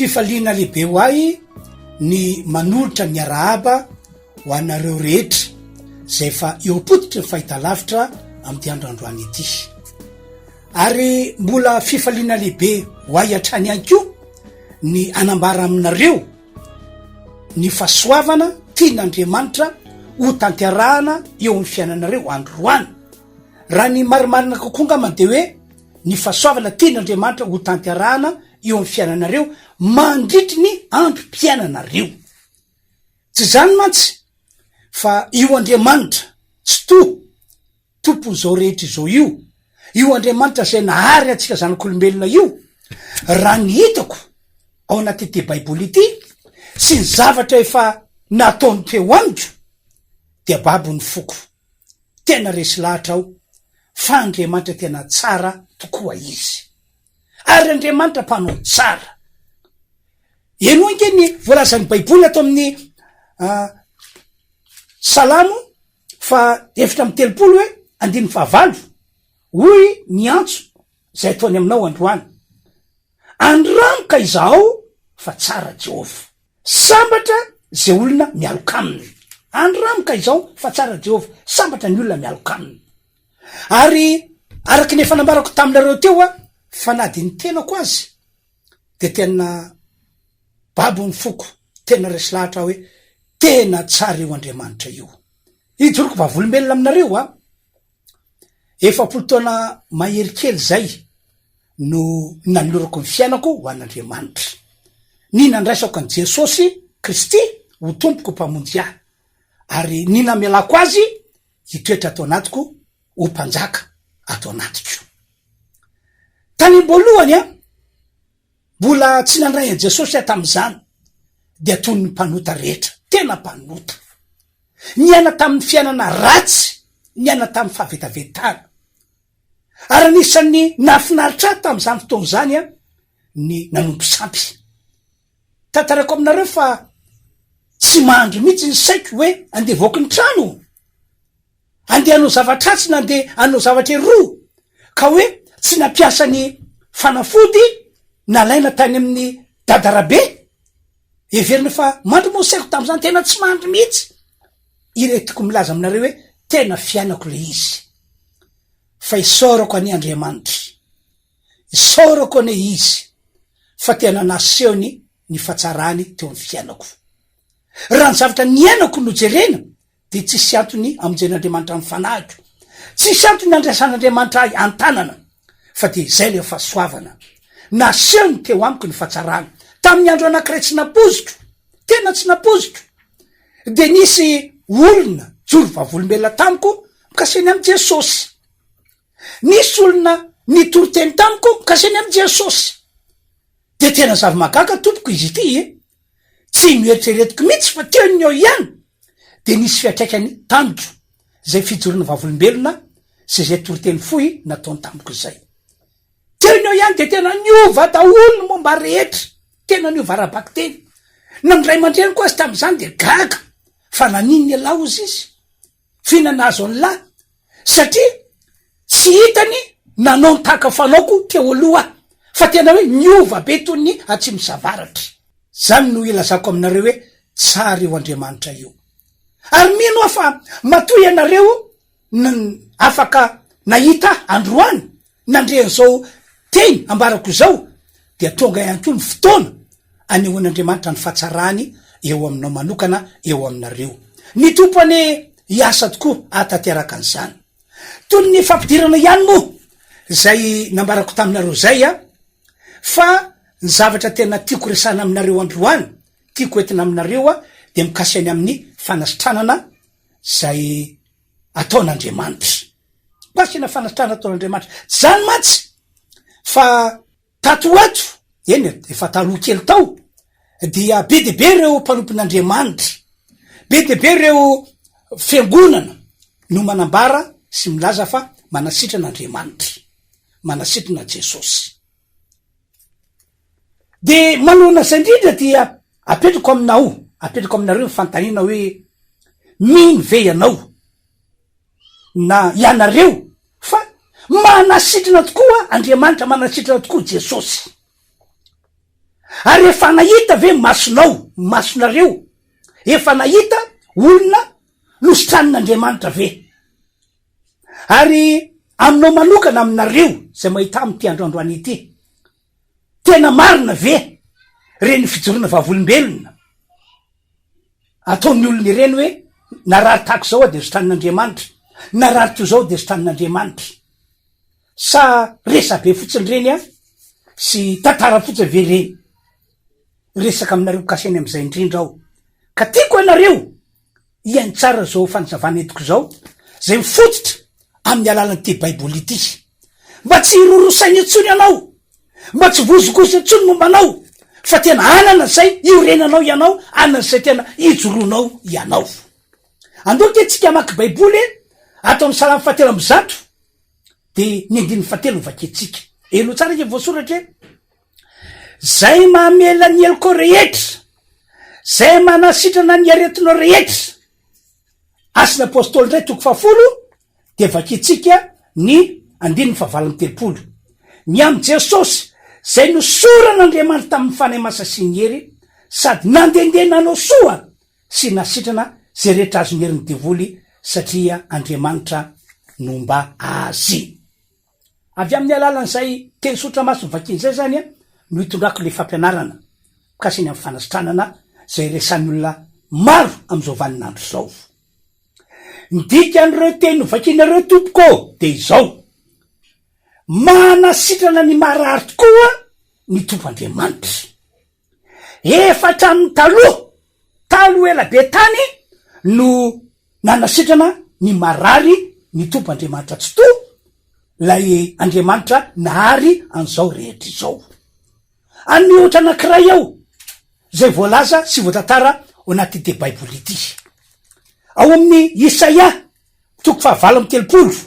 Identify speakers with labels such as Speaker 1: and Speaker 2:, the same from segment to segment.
Speaker 1: Fifaliana lehibe ho ahy ny manolotra ny arahaba ho anareo rehetra izay efa eo am-pototry ny fahitalavitra amin'ity andro androany ity. Ary mbola fifaliana lehibe ho ahy hatrany ihany koa ny hanambara aminareo ny fahasoavana tian'Andriamanitra ho tanterahana eo amin'ny fiainanareo androany. Raha ny marimarina kokoa angamba dia hoe ny fahasoavana tian'Andriamanitra ho tanterahana eo amin'ny fiainanareo mandritry ny androm-piainanareo. Tsy izany mantsy fa io Andriamanitra Tsitoha, Tompon'izao rehetra izao io, io Andriamanitra izay nahary antsika zanak'olombelona io, raha ny hitako ao anatin'ity Baiboly ity sy ny zavatra efa nataony teo amiko dia babo ny foko. Tena resy lahatra aho fa Andriamanitra tena tsara tokoa Izy. Ary Andriamanitra mpanao tsara. Henoy ange ny voalazan'ny Baiboly ato amin'ny Salamo fa 34 hoe andininy fahavalo, hoy ny antso izay ataony aminao androany, Andramo ka izahao fa tsara Jehovah. Sambatra izay olona mialoka aminy. Andramo ka izao fa tsara Jehovah. Sambatra ny olona mialoka aminy. Ary araka ny efa nambarako taminareo teo aho, fa na dia ny tenako azy dia tena babo ny foko, tena resy lahatra aho hoe tena tsara io Andriamanitra io. Ijoroko vavolombelona aminareo aho, 40 taona mahery kely izay no nanolorako ny fiainako ho an'Andriamanitra. Ny nandraisako an'i Jesosy Kristy ho Tompoko Mpamonjy ahy, ary ny namelako Azy hitoetra ato anatiko ho Mpanjaka ato anatiko. Tany am-boalohany aho, mbola tsy nandray an'i Jesosy aho tamin'izany, dia toy ny mpanota rehetra, tena mpanota. Niaina tamin'ny fiainana ratsy, niaina tamin'ny fahavetavetana. Ary anisan'ny nahafinaritra ahy tamin'izany fotoana izany ny nanompo sampy. Tantaraiko aminareo fa tsy mandry mihitsy ny saiko hoe andeha hivoaka ny trano, andeha hanao zava-dratsy na andeha hanao zavatra eroa, ka hoe tsy nampiasa ny fanafody nalaina tany amin'ny dadarabe. Heverina fa mandry moa ny saiko tamin'izany, tena tsy mandry mihitsy. Iretiko milaza aminareo hoe tena fiainako ilay izy. Fa isaorako anie Andriamanitra, isaorako anie Izy fa tena nasehony ny fahatsarany teo amin'ny fiainako. Raha ny zavatra niainako no jerena dia tsisy antony hamonjen'Andriamanitra ny fanahiko, tsisy antony handraisan'Andriamanitra ahy an-tanana fa dia izay ilay fahasoavana. Nasehony teo amiko ny fahatsarany tamin'ny andro anankiray tsy nampoiziko, tena tsy nampoiziko. Dia nisy olona joro vavolombelona tamiko mikasika ny amin'i Jesosy. Nisy olona nitory teny tamiko mikasika ny amin'i Jesosy. Dia tena zava-mahagaga tompoko izy ity e! Tsy noeritreretiko mihitsy fa teo ny eo ihany dia nisy fiantraikany tamiko izay fijoroana vavolombelona sy izay toriteny fohy nataony tamiko izay. Teo ny eo ihany dia tena niova daholo ny momba rehetra, tena niova ara-bakiteny. Na ny ray aman-dreniko aza tamin'izany dia gaga fa naninona ialahy hozy izy? F'inona nahazo an'lah? Satria tsy hitany nanao ny tahaka fanaoko teo aloha aho, fa tena hoe niova be toy ny atsimo sy avaratra. Izany no ilazako aminareo hoe tsara io Andriamanitra io. Ary mino aho fa matoa ianareo n afaka nahita ahy androany, nandre an'izao teny ambarako izao, dia tonga ihany koa ny fotoana anehoan'Andriamanitra ny fahatsarany eo aminao manokana, eo aminareo. Ny Tompo anie hiasa tokoa hahatanteraka an'izany. Toy ny fampidirana ihany moa izay nambarako taminareo izay a, fa ny zavatra tena tiako resahana aminareo androany, tiako entina aminareo a, dia mikasika ny amin'ny fanasitranana izay ataon'Andriamanitra. Pasina fanasitranana ataon'Andriamanitra. Tsy izany mantsy fa tato ho ato, eny e, efa taloha kely tao, dia be dia be ireo mpanompon'Andriamanitra, be dia be ireo fiangonana no manambara sy milaza fa manasitrana Andriamanitra, manasitrana Jesosy. Dia manoloana izay indrindra dia apetrako aminao, apetrako aminareo ny fanontaniana hoe, mino ve ianao na ianareo fa manasitrana tokoa Andriamanitra, manasitrana tokoa Jesosy? Ary efa nahita ve masonao, masonareo, efa nahita olona nositranin'Andriamanitra ve? Ary aminao manokana, aminareo izay mahita amin'ity andro androany ity, tena marina ve ireny fijoroana vavolombelona ataon'ny olona ireny hoe narary tahaka izao aho dia nositranin'Andriamanitra, narary toy izao aho dia nositranin'Andriamanitra? Sa resabe fotsiny ireny an? Sy tantara fotsiny ve ireny? Miresaka aminareo kasainy amin'izay indrindra aho. Ka tiako ianareo hihaino tsara izao fanazavana entiko izao, izay mifototra amin'ny alalan'ity Baiboly ity. Mba tsy hiroro saina intsony ianao, mba tsy vozogozo intsony momba anao, fa tena hanana izay hiorenanao ianao, hanana izay tena hijoroanao ianao. Andao ity tsika hamaky Baiboly e, ato amin'ny Salamo fahatelo 103. Dia ny andininy fahatelo no vakintsika. Henoy tsara ange voasoratra e. Zay mamela ny helokao rehetra, zay manasitrana ny aretinao rehetra. Asan'ny Apostoly indray toko fahafolo dia vakintsika ny andininy fahavalo amby 30. Ny amin'i Jesosy zay nosoran'Andriamanitra tamin'ny Fanahy Masina sy ny hery sady nandehandeha nanao soa sy nasitrana izay rehetra azon'ny herin'ny devoly satria Andriamanitra nomba azy. Avy amin'ny alalan'izay teny soratra masina vakiana izay izany no itondrako ilay fampianarana mikasika ny amin'ny fanasitranana izay resahan'ny olona maro amin'izao vaninandro izao. Ny dikan'ireo teny novakiana ireo tompoko ô dia izao, manasitrana ny marary tokoa ny Tompo Andriamanitra. Efa hatramin'ny taloha, taloha ela be tany no nanasitrana ny marary ny Tompo Andriamanitra Tsitoha, ilay Andriamanitra nahary an'izao rehetra izao. Hanome ohatra anankiray aho, izay voalaza sy voatantara ao anatin'ity Baiboly ity. Ao amin'ny Isaia, toko fahavalo amby 30,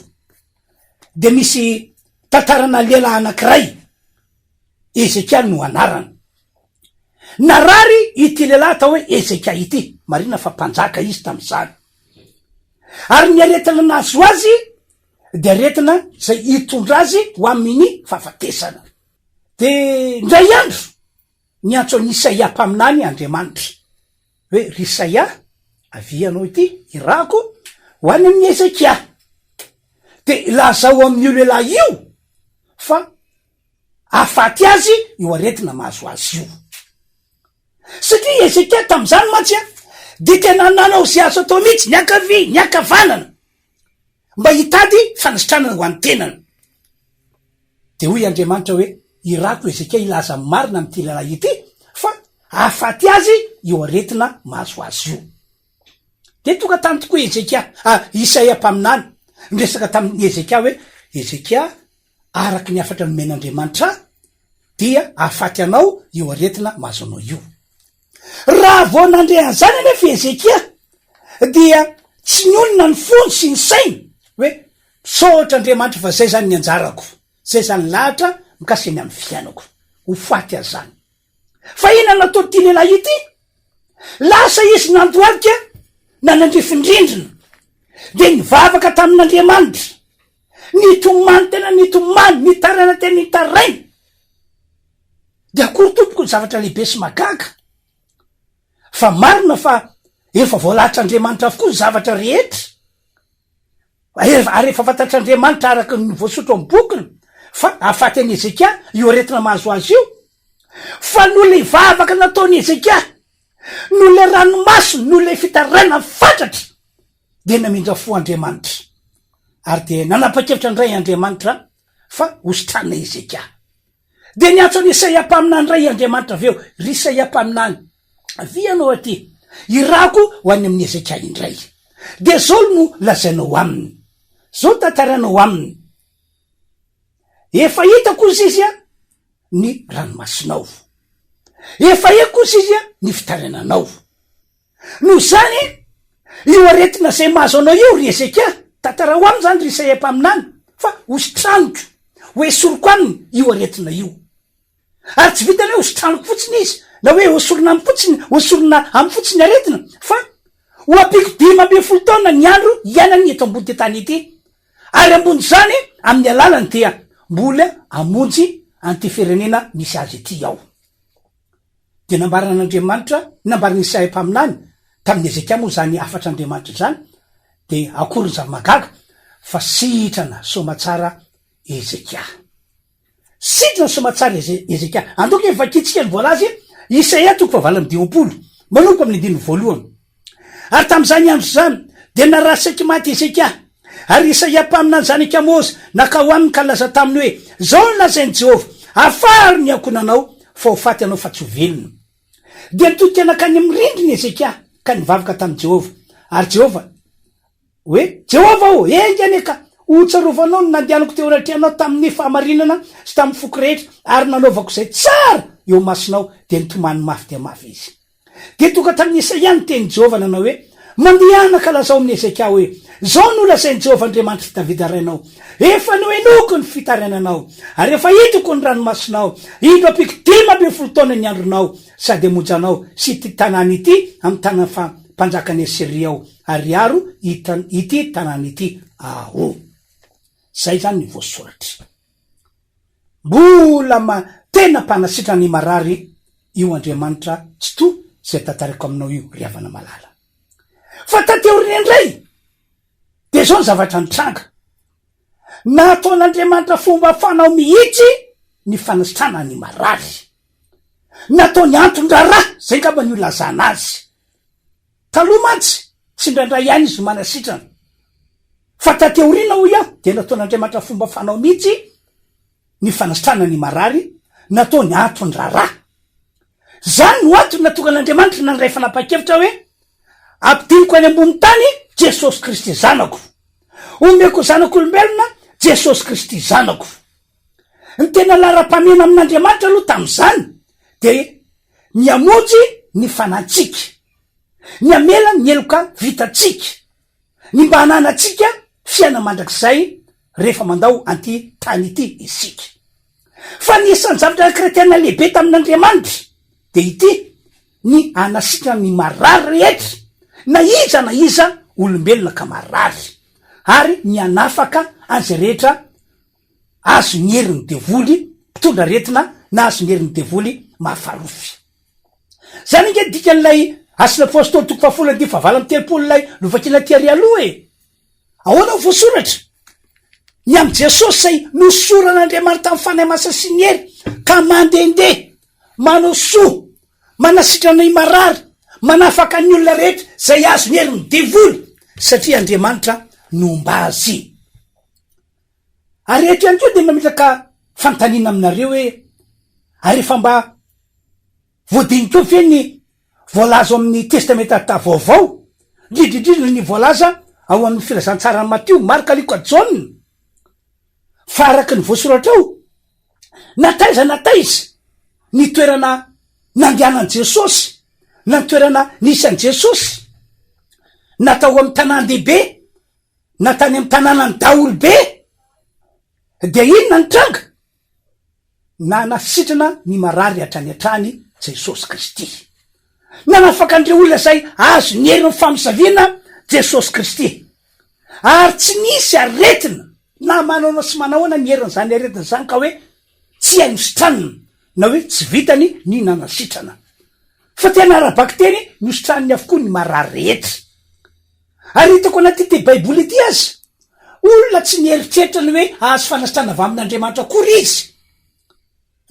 Speaker 1: dia misy tantarana lehilahy anankiray Hezekia no anarany. Narary ity lehilahy atao hoe Hezekia ity, marina fa mpanjaka izy tamin'izany. Ary ny aretina nahazo azy dia aretina izay hitondra azy ho amin'ny fahafatesana. Dia indray andro, niantso an'i Isaia mpaminany Andriamanitra, hoe, Ry Isaia, avia ianao ity, irahako ho any amin'i Hezekia. Dia lazao amin'io lehilahy io fa hahafaty azy io aretina mahazo azy io. Satria i Hezekia tamin'izany mantsy dia tena nanao izay azo atao mihitsy, ny ankavia, ny ankavanana, mba hitady fanasitranana ho an'ny tenany. Dia hoy Andriamanitra hoe, Irako Hezekia hilaza ny marina amin'ity lehilahy ity fa hahafaty azy io aretina mahazo azy io. Dia tonga tany tokoa Hezekia, ah, Isaia mpaminany, niresaka tamin'i Hezekia hoe, Hezekia, Araka ny hafatra nomen'Andriamanitra ahy, dia hahafaty anao io aretina mahazo anao io. Raha vao nandre an'izany anefa i Hezekia, dia tsy nionona ny fony sy ny sainy hoe, Misaotra Andriamanitra fa izay izany ny anjarako, izay izany ny lahatra mikasika ny amin'ny fiainako. Ho faty aho izany. Fa inona no nataon'ity lehilahy ity? Lasa izy nandohalika nanandrifin-drindrina, dia nivavaka tamin'Andriamanitra. Nitomany tena nitomany, nitaraina tena nitaraina. Dia akory tompoko ny zavatra lehibe sy mahagaga. Fa marina fa efa voalahatr'Andriamanitra avokoa ny zavatra rehetra. Ary efa fantatr'Andriamanitra araka ny voasotra ao amin'ny bokiny fa hahafaty an'i Hezekia io aretina mahazo azy io. Fa noho ilay vavaka nataon'i Hezekia, noho ilay ranomasony, noho ilay fitarainany fatratra, dia namindra fo Andriamanitra. Ary dia nanapa-kevitra indray Andriamanitra fa hositranina Hezekia. Dia niantso an'i Isaia mpaminany indray Andriamanitra avy eo, Ry Isaia mpaminany, avia ianao aty, irako ho any amin'i Hezekia indray. Dia izao no lazainao aminy, izao tantarainao aminy, Efa hitako hozy izy ny ranomasinao. Efa heko hozy izy ny fitarainanao. Noho izany, io aretina izay mahazo anao io, ry Hezekia, tantarao aminy izany, ry Isaia mpaminany, fa hositraniko, hoesoriko aminy io aretina io. Ary tsy vitan'ny hoe hositraniko fotsiny izy, na hoe hoesorina aminy fotsiny, hoesorina aminy fotsiny ny aretina, fa ho ampiako 15 taona ny andro hiainany eto ambony ity tany ity. Ary ambonin'izany, amin'ny alalany dia mbola hamonjy an'ity firenena misy azy ity aho. Dia nambaran'Andriamanitra, nambaran'i Isaia mpaminany tamin'i Hezekia moa izany hafatr'Andriamanitra izany, dia akory ny zava-mahagaga fa sitrana soamatsara Hezekia. Sitrana soamatsara Hezekia. Andao ange vakintsika ny voalaza e, Isaia toko fahavalo amby dimampolo, manomboka amin'ny andininy voalohany. Ary tamin'izany andro izany, dia narary saiky maty Hezekia. Ary Isaia mpaminany zanak'i Amoza nankao aminy ka nilaza taminy hoe, Izao no lazain'i Jehovah, 'Afaro ny ankohonanao, fa ho faty ianao fa tsy ho velona. Dia nitodika nankany amin'ny rindrina Hezekia ka nivavaka tamin'i Jehovah. Ary Jehovah hoe, Jehovah ô, enga anie ka hotsarovanao ny nandehanako teo anatrehanao tamin'ny fahamarinana sy tamin'ny foko rehetra, ary nanaovako izay tsara eo imasonao. Dia nitomany mafy dia mafy izy. Dia tonga tamin'i Isaia ny tenin'i Jehovah nanao hoe, Mandehana ka lazao amin'i Hezekia hoe, 'Izao no lazain'i Jehovah Andriamanitr'i Davida rainao, Efa nohenoiko ny fitarainanao, ary efa hitako ny ranomasonao. Indro ampiako 15 taona ny andronao, sady hamonjy anao sy ity tanàna ity amin'ny tanan'ny mpanjakan'i Asyria aho, ary hiaro ity tanàna ity aho. Izay izany ny voasoratra. Mbola ma tena mpanasitrana ny marary io Andriamanitra Tsitoha izay tantaraiko aminao io ry havana malala. Fa taty aoriana indray dia izao ny zavatra nitranga. Nataon'Andriamanitra fomba fanao mihitsy ny fanasitrana ny marary. Nataony anton-draharaha, izay angamba no ilazana azy. Taloha mantsy, tsy indraindray ihany izy no manasitrana. Fa taty aoriana hoy aho dia nataon'Andriamanitra fomba fanao mihitsy ny fanasitranana ny marary, nataony anton-draharaha. Izany no antony nahatonga an'Andriamanitra nandray fanapahan-kevitra hoe, Ampidiniko any ambony tany Jesosy Kristy Zanako. Omeko zanak'olombelona Jesosy Kristy Zanako. Ny tena laharam-pahamehana amin'Andriamanitra aloha tamin'izany dia ny hamonjy ny fanantsika, ny hamela ny heloka vitantsika, ny mba hananantsika fiainana mandrakizay rehefa mandao an'ity tany ity isika. Fa ny isan'ny zavatra anankiray tena lehibe tamin'Andriamanitra dia ity, ny hanasitrana ny marary rehetra, na iza na iza olombelona ka marary, ary ny hanafaka an'izay rehetra azon'ny herin'ny devoly mpitondra aretina na azon'ny herin'ny devoly mahafarofy. Zany ange dikan'ilay Asan'ny Apostoly toko fahafolo andininy fahavalo amby telopolo ilay novakiana aty ary aloha e! Ahoana no voasoratra? Ny amin'i Jesosy izay nosoran'Andriamanitra tamin'ny Fanahy Masina sy ny hery ka mandehandeha, manao soa, manasitrana ny marary, manafaka ny olona rehetra izay azon'ny herin'ny devoly satria Andriamanitra nomba azy. Ary eto ihany koa dia mametraka fanontaniana aminareo hoe, ary efa mba voadinikeo ve ny voalaza ao amin'ny Testamenta Vaovao, indrindra indrindra ny voalaza ao amin'ny Filazantsaran'i Matio, Marka, Lioka, Jaona? Fa araka ny voasoratra ao, na taiza na taiza ny toerana nandehanan'i Jesosy, na ny toerana nisy an'i Jesosy, na tao amin'ny tanàn-dehibe, na tany amin'ny tanànan'ny daholobe, dia inona ny tranga? Nanasitrana ny marary hatrany hatrany Jesosy Kristy. Nanafaka an'ireo olona izay azo ny herin'ny famosaviana Jesosy Kristy. Ary tsy nisy aretina na manaona sy manahoana ny herin'izany aretina izany ka hoe tsy hainy hositranina na hoe tsy vitany ny nanasitrana. Fa tena ara-bakiteny nositraniny avokoa ny marary rehetra. Ary hitako anaty ity Baiboly ity aza, olona tsy nieritreritra ny hoe hahazo fanasitranana avy amin'Andriamanitra akory izy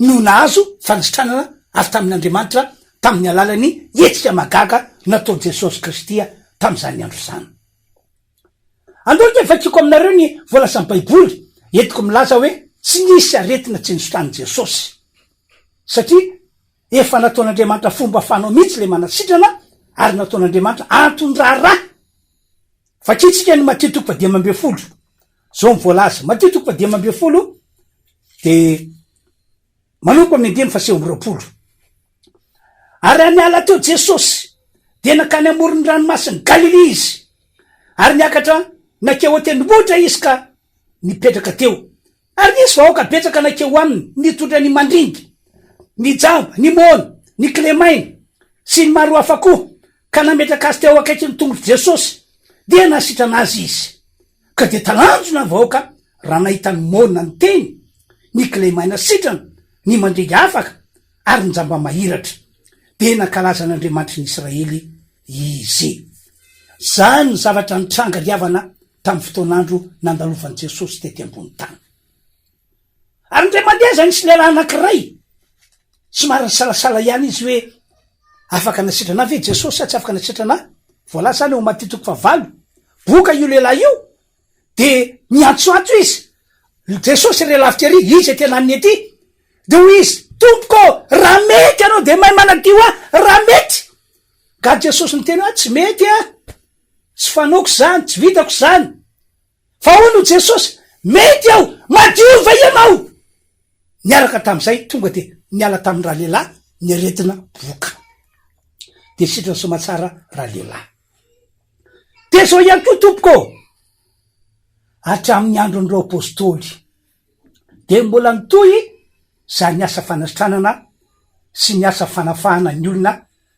Speaker 1: no nahazo fanasitranana avy tamin'Andriamanitra tamin'ny alalan'ny hetsika mahagaga nataon'i Jesosy Kristy tamin'izany andro izany. Andao ange vakiako aminareo ny voalazan'ny Baiboly entiko milaza hoe tsy nisy aretina tsy nositran'i Jesosy. Satria Efa nataon'Andriamanitra fomba fanao mihitsy ilay manasitrana ary nataon'Andriamanitra anton-draharaha. Vakintsika ny Matio toko fahadimy ambin'ny folo. Izao ny voalaza, Matio toko fahadimy ambin'ny folo dia manomboka amin'ny andininy fahasivy amby roapolo. Ary raha niala teo Jesosy dia nankany amoron'ny ranomasin'i Galilia izy, ary niakatra nankeo an-tendrombohitra izy ka nipetraka teo. Ary nisy vahoaka betsaka nankeo aminy nitondra ny mandringa, ny jamba, ny moana, ny kilemaina, sy ny maro hafa koa, ka nametraka azy teo akaikin'ny tongotr'i Jesosy, dia nasitrana azy izy. Ka dia talanjona ny vahoaka raha nahita ny moana niteny, ny kilemaina sitrana, ny mandringa afaka, ary ny jamba mahiratra. Dia nankalaza an'Andriamanitry ny Israely izy. Izany ny zavatra nitranga ry havana tamin'ny fotoan'andro nandalovan'i Jesosy tety ambony tany. Ary indray mandeha aza nisy lehilahy anankiray, somary nisalasala ihany izy hoe afaka nasitrana ahy ve Jesosy sa tsy afaka nasitrana ahy? Voalaza izany ao Matio toko fahavalo. Boka io lehilahy io, dia niantsoantso izy, Jesosy re lavitra ery, iza ety ananiny ety? Dia hoy izy, Tompoko ô, raha mety ianao dia mahay manadio ahy, raha mety. Ka Jesosy niteny hoe, tsy mety ah, tsy fanaoko izany, tsy vitako izany. Fa hoy no Jesosy, mety aho, madiova ianao. Niaraka tamin'izay, tonga dia niala tamin'ny ralehilahy ny aretina boka. Dia sitrana soamatsara ralehilahy. Dia izao ihany koa tompoko ô, hatramin'ny andron'ireo apostoly, dia mbola nitohy izany asa fanasitranana sy ny asa fanafahana ny olona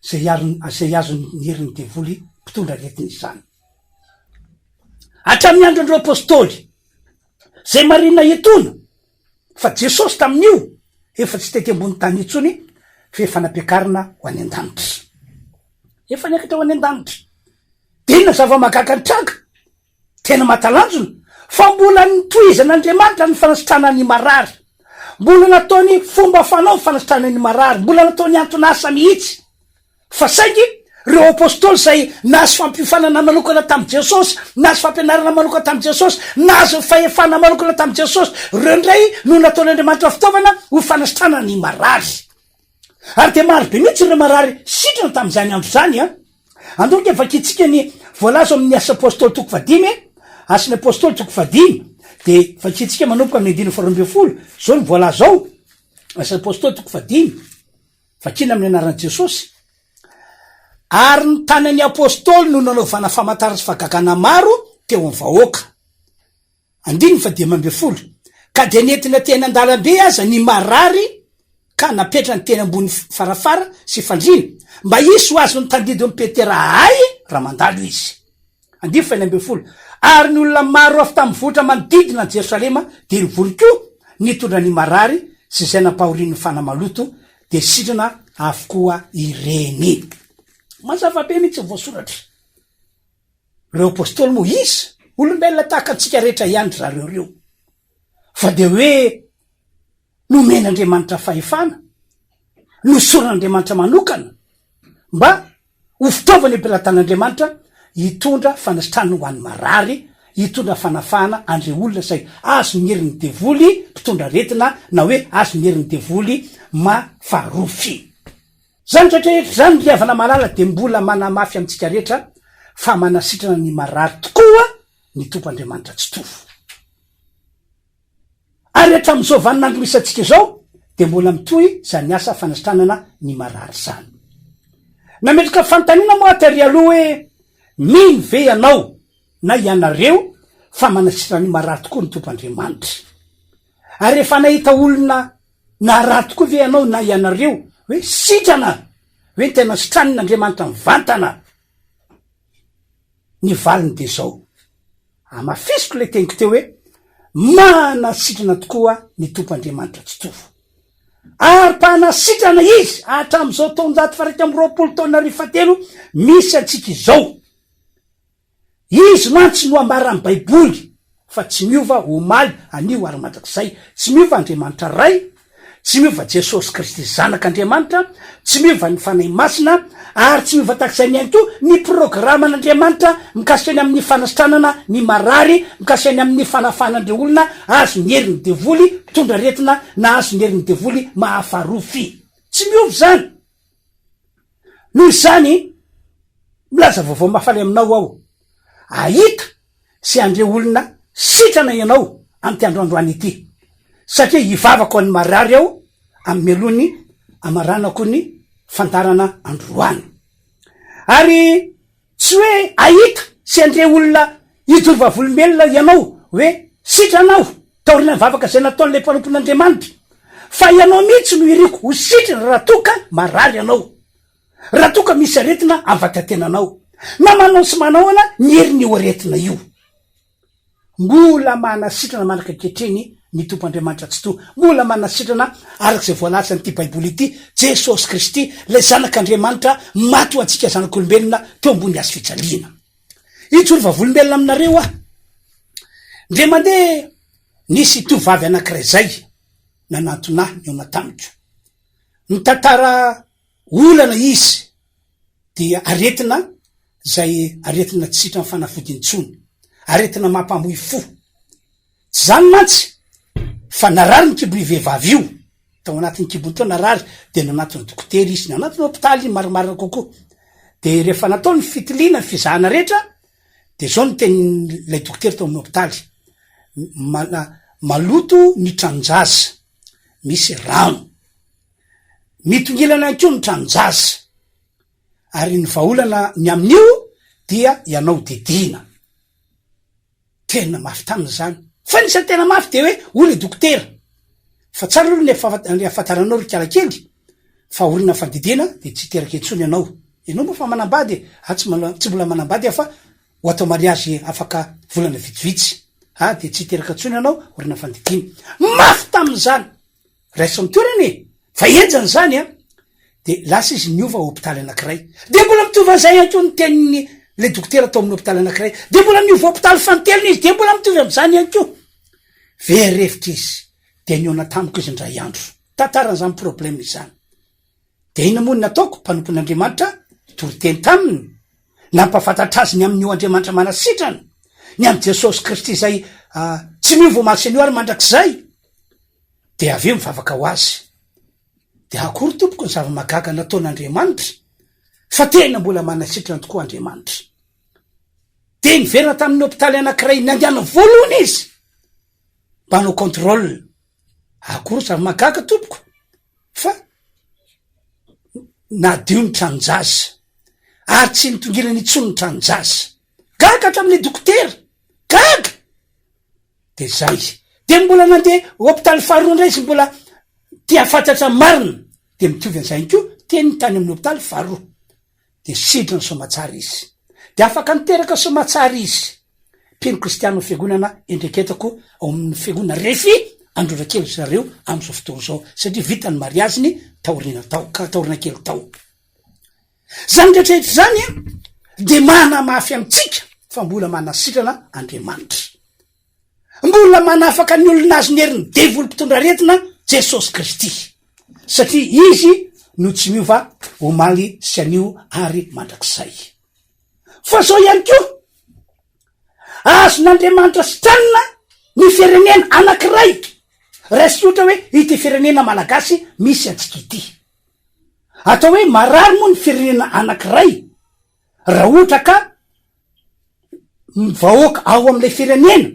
Speaker 1: izay izay azon'ny herin'ny devoly mpitondra aretina izany. Hatramin'ny andron'ireo apostoly, izay marina etoana fa Jesosy tamin'io efa tsy tety ambony tany intsony fa efa nampiakarina ho any an-danitra. Efa niakatra ho any an-danitra. Dia inona zava-mahagaga nitranga? Tena mahatalanjona fa mbola nitohizan'Andriamanitra ny fanasitranana ny marary. Mbola nataony fomba fanao ny fanasitranana ny marary, mbola nataony anton'asa mihitsy. Fa saingy ireo apostoly izay nahazo fampiofanana manokana tamin'i Jesosy, nahazo fampianarana manokana tamin'i Jesosy, nahazo fahefana manokana tamin'i Jesosy, ireo indray no nataon'Andriamanitra fitaovana ho fanasitranana ny marary. Ary dia maro be mihitsy ireo marary sitrana tamin'izany andro izany an! Andao ange vakintsika ny voalaza ao amin'ny Asa Apostoly toko fahadimy e! Asan'ny Apostoly toko fahadimy, dia vakintsika manomboka amin'ny andininy faharoa ambin'ny folo, izao no voalaza ao, Asan'ny Apostoly toko fahadimy, vakina amin'ny anaran'i Jesosy. Ary ny tanan'ny Apostoly no nanaovana famantarana sy fahagagana maro teo amin'ny vahoaka. Andininy fahadimy ambin'ny folo, Ka dia nentina teny an-dalambe aza ny marary ka napetrany teny ambony farafara sy fandriana, mba hisy ho azon'ny tandindon'i Petera ahy raha mandalo izy. Andininy fahenina ambin'ny folo, Ary ny olona maro avy tamin'ny vohitra manodidina an'i Jerosalema dia nivory koa nitondra ny marary sy izay nampahorian'ny fanahy maloto, dia sitrana avokoa ireny. Mazava be mihitsy ny voasoratra. Ireo apostoly moa iza? Olombelona tahaka antsika rehetra ihany ry zareo ireo. Fa dia hoe nomen'Andriamanitra fahefana, nosoran'Andriamanitra manokana mba ho fitaovana eo am-pelatan'Andriamanitra hitondra fanasitranana ho an'ny marary, hitondra fanafahana an'ireo olona izay azon'ny herin'ny devoly mpitondra aretina na hoe azon'ny herin'ny devoly mafarofy. Izany rehetra rehetra izany ry havana malala dia mbola manamafy amintsika rehetra fa manasitrana ny marary tokoa ny Tompo Andriamanitra Tsitoha. Ary hatramin'izao vaninandro misy antsika izao dia mbola mitohy izany asa fanasitranana ny marary izany. Nametraka fanontaniana moa aho tery aloha hoe mino ve ianao na ianareo fa manasitrana ny marary tokoa ny Tompo Andriamanitra? Ary efa nahita olona Narary tokoa ve ianao na ianareo hoe sitrana, hoe ny tena sitranin' Andriamanitra mivantana? Ny valiny dia izao, hamafisiko ilay teniko teo hoe manasitrana tokoa ny Tompo Andriamanitra Tsitoha. Ary mpanasitrana Izy hatramin'izao taonjato faha-21 taonarivo fahatelo misy antsika izao. Izy mantsy no ambaran'ny Baiboly fa tsy miova omaly, anio ary mandrakizay. Tsy miova Andriamanitra Ray, tsy miova Jesosy Kristy Zanak'Andriamanitra, tsy miova ny Fanahy Masina, ary tsy miova tahaka izay ihany koa ny programan'Andriamanitra mikasika ny amin'ny fanasitranana ny marary, mikasika ny amin'ny fanafahana an'ireo olona azon'ny herin'ny devoly mpitondra aretina na azon'ny herin'ny devoly mahafarofy. Tsy miova izany. Noho izany, milaza vaovao mahafaly aminao aho, hahita sy handre olona sitrana ianao amin'ity andro androany ity, satria hivavaka ho an'ny marary aho amin'ny mialoha ny hamaranako ny fandaharana androany. Ary Tsy hoe hahita sy handre olona hijoro vavolombelona ianao hoe sitrana aho taorian'ny vavaka izay nataon'ilay mpanompon'Andriamanitra, fa ianao mihitsy no iriko ho sitrana raha toa ka marary ianao, raha toa ka misy aretina amin'ny vatan-tenanao, na manao sy manahoana ny herin'io aretina io. Mbola manasitrana mandrak'ankehitriny. Ny Tompo Andriamanitra Tsitoha. Mbola manasitrana araka izay voalazan'ity Baiboly ity, Jesosy Kristy, ilay Zanak'Andriamanitra maty ho antsika zanak'olombelona teo ambony hazo fijaliana. Hijoro vavolombelona aminareo aho. Indray mandeha nisy tovovavy anankiray izay nanantona ahy nihaona tamiko. Nitantara olana izy dia aretina izay aretina tsy sitran'ny fanafody intsony, aretina mampamoy fo. Tsy izany mantsy fa narary ny kibon'io vehivavy io, tao anatin'ny kibony tao narary dia nanatona dokotera izy, nanatona hopitaly marimarina kokoa. Dia rehefa natao ny fitiliana, ny fizahana rehetra dia izao no tenin'ilay dokotera tao amin'ny hopitaly, maloto ny tranon-jaza, misy rano. Mitongilana ihany koa ny tranon-jaza. Ary ny vahaolana ny amin'io dia ianao didiana. Tena mafy taminy izany. Fa anisan'ny tena mafy dia hoe hoy ilay dokotera, fa tsara aloha ny ahafantaranao ry kalakely fa aorian'ny fandidiana dia tsy hiteraka intsony ianao. Ianao moa fa manambady e! Ah tsy tsy mbola manambady aho fa ho atao mariazy afaka volana vitsivitsy. Ah dia tsy hiteraka intsony ianao aorian'ny fandidiana. Mafy taminy izany! Raiso amin'ny toerana e! Fa henjana izany an! Dia lasa izy niova hopitaly anankiray. Dia mbola mitovy an'izay ihany koa ny tenin'ny ilay dokotera tao amin'ny hopitaly anankiray. Dia mbola niova hopitaly fanintelony izy, dia mbola mitovy amin'izany ihany koa. Very hevitra izy. Dia nihaona tamiko izy indray andro. Tantaran'izany problème izany. Dia inona moa no nataoko? Mpanompon'Andriamanitra nitory teny taminy. Nampahafantatra azy ny amin'io Andriamanitra manasitrana, ny amin'i Jesosy Kristy izay tsy miova omaly sy anio ary mandrakizay. Dia avy eo mivavaka ho azy. Dia akory tompoko ny zava-mahagaga nataon'Andriamanitra fa tena mbola manasitrana tokoa Andriamanitra. Dia niverina tamin'ny hopitaly anankiray nandehanany voalohany izy mba hanao contrôle. Akory zava-mahagaga tompoko fa nadio ny tranon-jaza ary tsy nitongilana intsony ny tranon-jaza. Gaga hatramin'ilay dokotera, gaga! De zay. De mbola nandeha hopitaly faharoa indray izy mbola te hahafantatra ny marina. De mitovy an'izay ihany koa teniny tany amin'ny hopitaly faharoa. De sitrana soamatsara izy. De afaka niteraka soamatsara izy. Mpino kristiana ao fiangonana endreketako ao amin'ny fiangonana Refi Androndrakely zareo amin'izao fotoana izao satria vita ny mariaziny taoriana tao ka taoriana kely tao. Izany rehetra rehetra izany dia manamafy amintsika fa mbola manasitrana Andriamanitra. Mbola manafaka ny olona azon'ny herin'ny devoly mpitondra aretina Jesosy Kristy. Satria Izy no tsy miova omaly sy anio ary mandrakizay. Fa izao ihany koa, azon'Andriamanitra sitranina ny firenena anankiray, raisiko ohatra hoe ity firenena malagasy misy antsika ity. Atao hoe marary moa ny firenena anankiray raha ohatra ka ny vahoaka ao amin'ilay firenena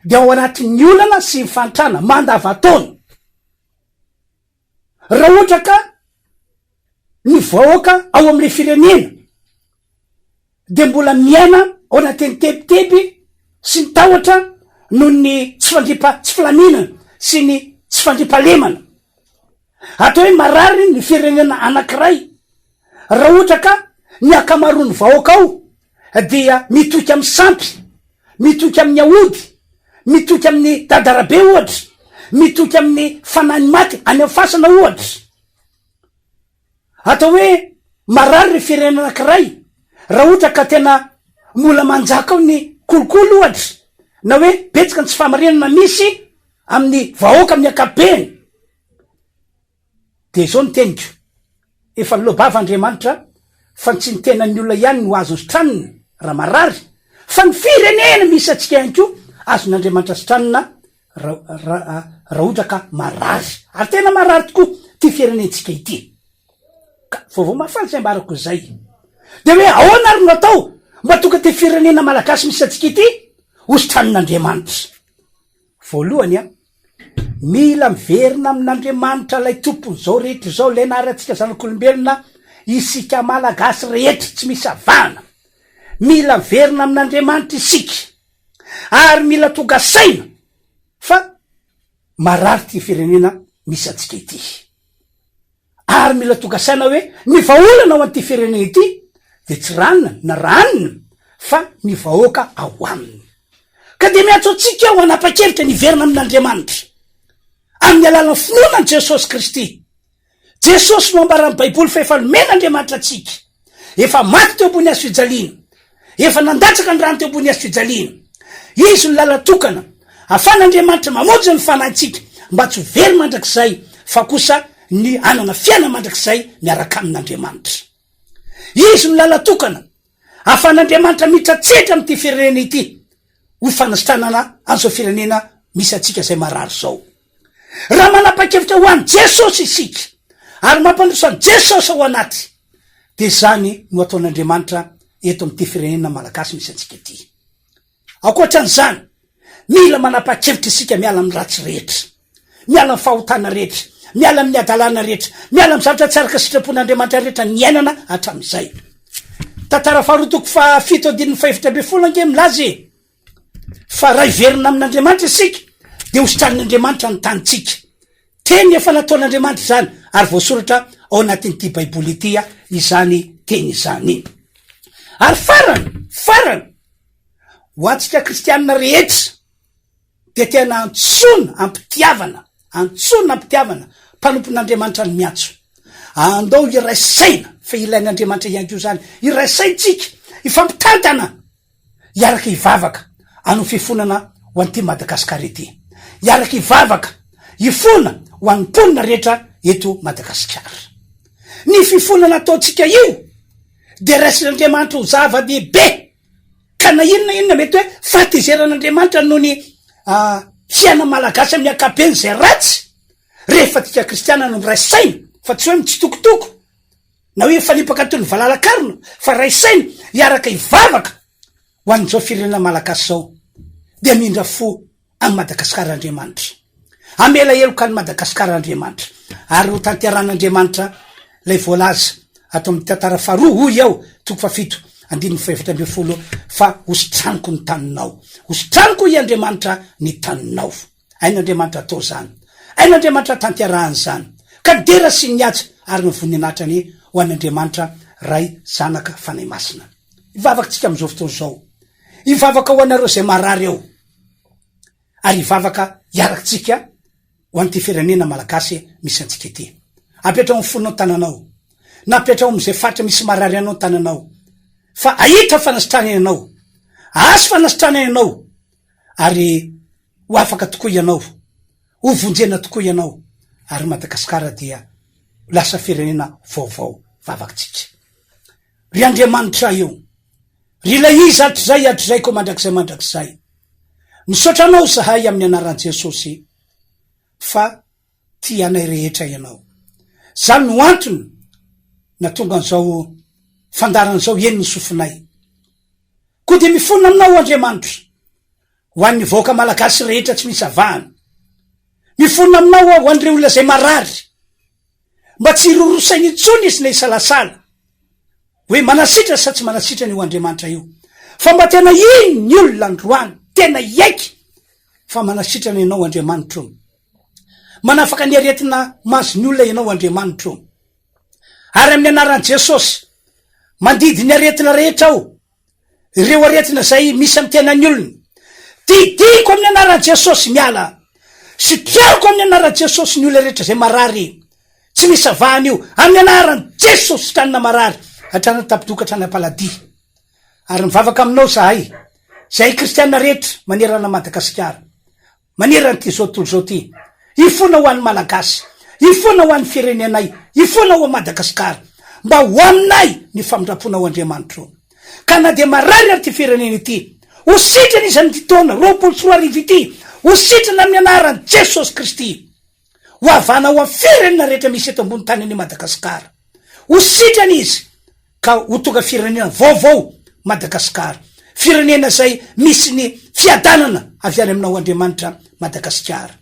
Speaker 1: dia ao anatin'ny olana sy ny fahantrana mandavantaona. Raha ohatra ka ny vahoaka ao amin'ilay firenena dia mbola miaina ao anatin'ny tebiteby sy ny tahotra noho ny tsy fandriampa- tsy filaminana sy ny tsy fandriampahalemana. Atao hoe marary ny firenena anankiray raha ohatra ka ny ankamaroan'ny vahoaka ao dia mitoky amin'ny sampy, mitoky amin'ny aody, mitoky amin'ny dadarabe ohatra, mitoky amin'ny fanahy maty any amin'ny fasana ohatra. Atao hoe marary ny firenena anankiray raha ohatra ka tena mbola manjaka ao ny kolikoly ohatra na hoe betsaka ny tsy fahamarinana misy amin'ny vahoaka amin'ny ankapobeny. Dia izao ny teniko, efa niloa-bava Andriamanitra fa tsy ny tenan'ny olona ihany no azony sitranina raha marary fa ny firenena misy antsika ihany koa azon'Andriamanitra sitranina Raha ohatra ka marary, ary tena marary tokoa ity firenentsika ity, ka vaovao mahafaly izay ambarako izay, dia hoe ahoana ary no atao mba tonga ity firenena malagasy misy antsika ity ho sitranin'Andriamanitra? Voalohany an, mila miverina amin'Andriamanitra ilay Tompon'izao rehetra izao, ilay nahary antsika zanak'olombelona, isika malagasy rehetra, tsy misy avahana. Mila miverina amin'Andriamanitra isika. Ary mila tonga saina fa marary ity firenena misy antsika ity. Ary mila tonga saina hoe ny vahaolana ho an'ity firenena ity dia tsy ranona na ranona fa ny vahoaka ao aminy. Ka dia miantso antsika aho hanapa-kevitra ny hiverina amin'Andriamanitra, amin'ny alalan'ny finoana an'i Jesosy Kristy. Jesosy no ambaran'ny Baiboly fa efa nomen'Andriamanitra antsika. Efa maty teo ambony hazo fijaliana. Efa nandatsaka ny rany teo ambony hazo fijaliana. Izy no lalan-tokana ahafahan'Andriamanitra mamonjy ny fanahintsika mba tsy ho very mandrakizay fa kosa ny hanana fiainana mandrakizay miaraka amin'Andriamanitra. Izy no lalan-tokana ahafahan'Andriamanitra miditra an-tsehatra amin'ity firenena ity ho fanasitranana an'izao firenena misy antsika izay marary izao. Raha manapa-kevitra ho an'i Jesosy isika ary mampandroso an'i Jesosy ao anaty dia izany no ataon'Andriamanitra eto amin'ity firenena malagasy misy antsika ity. Ankoatran'izany, mila manapa-kevitra isika miala amin'ny ratsy rehetra, miala amin'ny fahotana rehetra, miala amin'ny hadalana rehetra, miala amin'ny zavatra tsy araka sitrapon'Andriamanitra rehetra niainana hatramin'izay. Tantara faharoa toko fahafito andininy fahefatra ambin'ny folo ange milaza e! Fa raha hiverina amin'Andriamanitra isika, dia hositranin'Andriamanitra ny tanintsika. Teny efa nataon'Andriamanitra izany, ary voasoratra ao anatin'ity Baiboly ity izany teny izany. Ary farany, farany, ho antsika kristianina rehetra, dia tena antsoina am-pitiavana, antsoina am-pitiavana, mpanompon'Andriamanitra ny miantso. Andao hiray saina, fa ilain'Andriamanitra ihany koa izany, hiray saintsika, hifampitantana, Hiaraka hivavaka hanao fifonana ho an'ity Madagasikara ity. Hiaraka hivavaka, hifona ho an'ny mponina rehetra eto Madagasikara. Ny fifonana ataontsika io dia raisin'Andriamanitra ho zava-dehibe ka na inona inona mety hoe fahatezeran'Andriamanitra noho ny fiainan'ny Malagasy amin'ny ankapobeny izay ratsy, rehefa antsika kristiana no miray saina fa tsy hoe mitsitokotoko. na hoe mifanipaka toy ny valala-karona fa ray saina hiaraka hivavaka ho an'izao firenena malagasy izao dia hamindra fo an'i Madagasikara Andriamanitra. Hamela heloka an'i Madagasikara Andriamanitra ary ho tanterahan'Andriamanitra ilay voalaza ato amin'ny tantara faharoa hoy aho toko fahafito andininy fahefatra 14 fa hositraniko ny taninao. Hositraniko hoy Andriamanitra ny taninao. Hain'Andriamanitra atao izany. Hain'Andriamanitra tanterahana izany. Ka ny dera sy ny haja ary ny voninahitra anie ho an'Andriamanitra Ray, Zanaka, Fanahy Masina. Hivavaka tsika amin'izao fotoana izao. Hivavaka ho anareo izay marary ao. Ary hivavaka hiaraka tsika ho an'ity firenena malagasy misy antsika ity. Apetraho amin'ny fonao ny tananao. Na apetraho amin'izay faritra misy marary anao ny tananao. Fa hahita fanasitranana ianao. Hahazo fanasitranana ianao. Ary Ho afaka tokoa ianao, ho vonjena tokoa ianao ary Madagasikara dia ho lasa firenena vaovao vavakitsika. Ry Andriamanitra io, ry ilay Izy hatrizay hatrizay koa mandrakizay mandrakizay, misaotra Anao izahay amin'ny anaran'i Jesosy fa tia anay rehetra Ianao. Izany no antony nahatonga an'izao fandaharana izao henon'ny sofinay. Koa dia mifona Aminao Andriamanitra, Ho an'ny vahoaka malagasy rehetra tsy misy avahana. Mifona aminao aho ho an'ireo olona izay marary. Mba tsy hiroro saina intsony izy na hisalasala hoe manasitrana sa tsy manasitrana io Andriamanitra io. Fa mba tena hino ny olona androany, tena hiaiky fa manasitrana ianao Andriamanitro. Manafaka ny aretina mahazo ny olona ianao Andriamanitro. Ary amin'ny anaran'i Jesosy, mandidy ny aretina rehetra aho Ireo aretina izay misy amin'ny tenan'ny olona. Didiko amin'ny anaran'i Jesosy miala. Sitrako amin'ny anaran'i Jesosy ny olona rehetra izay marary. Tsy misy avahana io. Amin'ny anaran'i Jesosy sitranina marary hatrany an-tapidoka hatrany am-paladia. Ary mivavaka aminao izahay, izahay kristiana rehetra manerana Madagasikara. Manerana ity izao tontolo izao ity. Hifona ho an'ny Malagasy, hifona ho an'ny firenenay, hifona ho an'i Madagasikara, mba ho aminay ny famindram-ponao Andriamanitro. Ka na dia marary ary ity firenena ity, ho sitrana izy amin'ity taona 2020 ity, ho sitrana amin'ny anaran'i Jesosy Kristy. Ho havana ho amin'ny firenena rehetra misy eto ambony tany any Madagasikara. Ho sitrana izy ka ho tonga firenena vaovao Madagasikara. Firenena izay misy ny fiadanana avy any aminao Andriamanitra Madagasikara.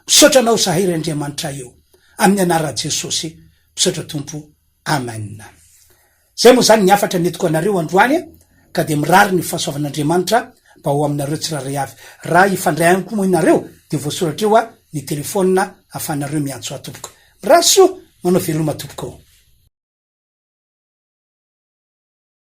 Speaker 1: Misaotra anao zahay ry Andriamanitra io. Amin'ny anaran'i Jesosy. Misaotra Tompo. Amen. Zay moa zany ny hafatra nentiko anareo androany ka dia mirary ny fahasoavan'Andriamanitra mba ho aminareo tsirairay avy. Raha hifandray amiko moa ianareo dia voasoratra eo ny telephone ahafahanareo miantso ahy tompoko. Mirary soa, manao veloma tompoko.